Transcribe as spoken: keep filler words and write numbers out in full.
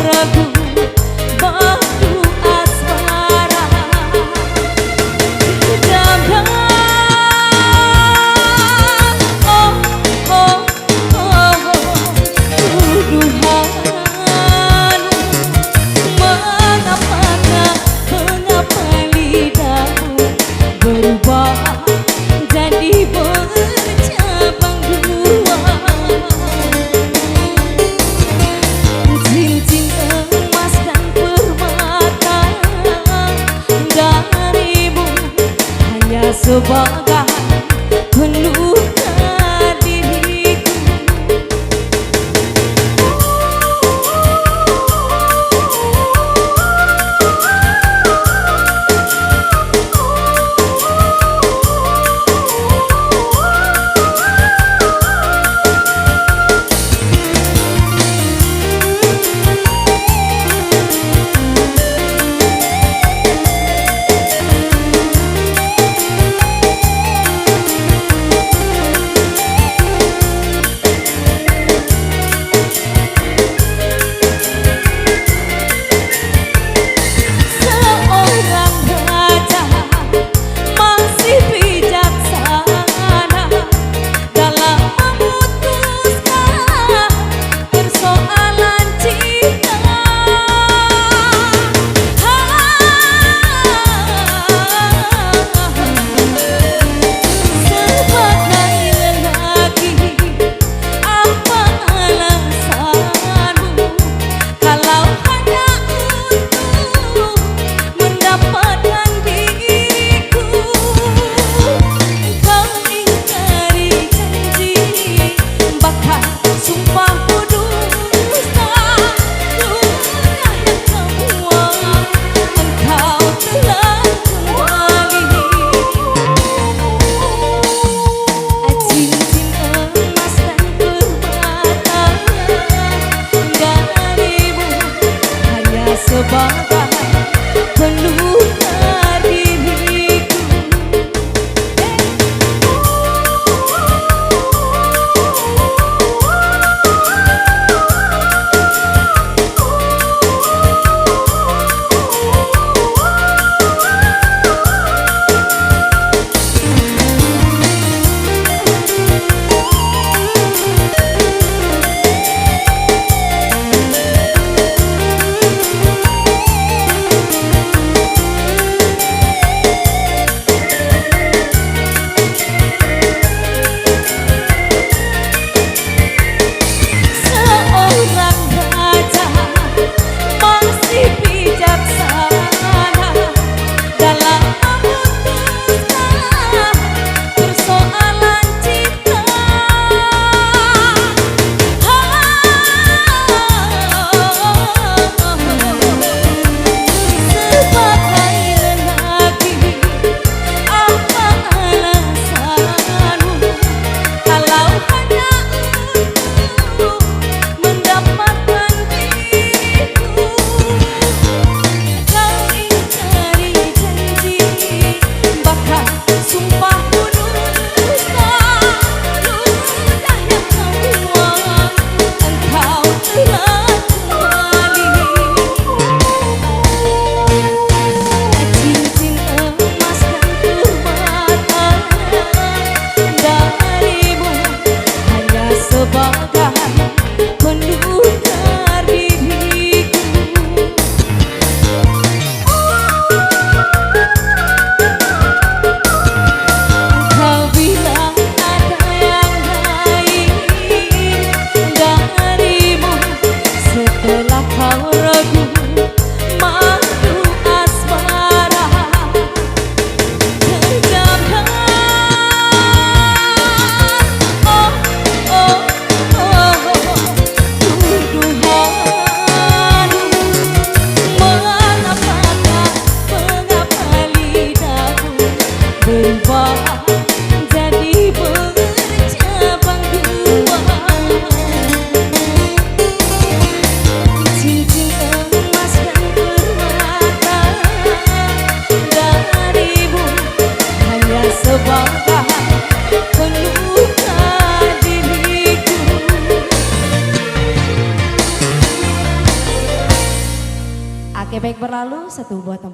Ragu batu asmara. Damang, oh, oh, oh, oh, tuduhan. Mangapakah, mangapa lidahmu berubah jadi bercabang dua? Cincin emas dan permata darimu hanya sebagai penukar diriku. Seorang raja masih bijaksana dalam memutuskan persoalan cinta. Sebagai lelaki, apa alasanmu kalau hanya untuk mendapatkan diriku? Engkau ingkari janji, bahkan sumpah berdusta. Sudah yang kau buat, engkau telah kembali. Cincin emas dan permata darimu hanya sebagai penukar diriku. Seorang raja masih bijaksana dalam memutuskan persoalan cinta. Sebagai lelaki, apa alasanmu kalau hanya untuk mendapatkan diriku? Kau ingkari janji, bahkan sumpah berdusta. Sudah yang kau buat, engkau telah kembali. Cincin emas dan permata darimu hanya sebagai penukar diriku. Kau bilang ada yang lain darimu, setelah kau ragu madu asmara. Terjamah, oh, oh, oh, tuduhan. Mengapakah, mengapa lidahmu berubah jadi bercabang dua? Cincin emas Oke, baik, berlalu satu buah tempat.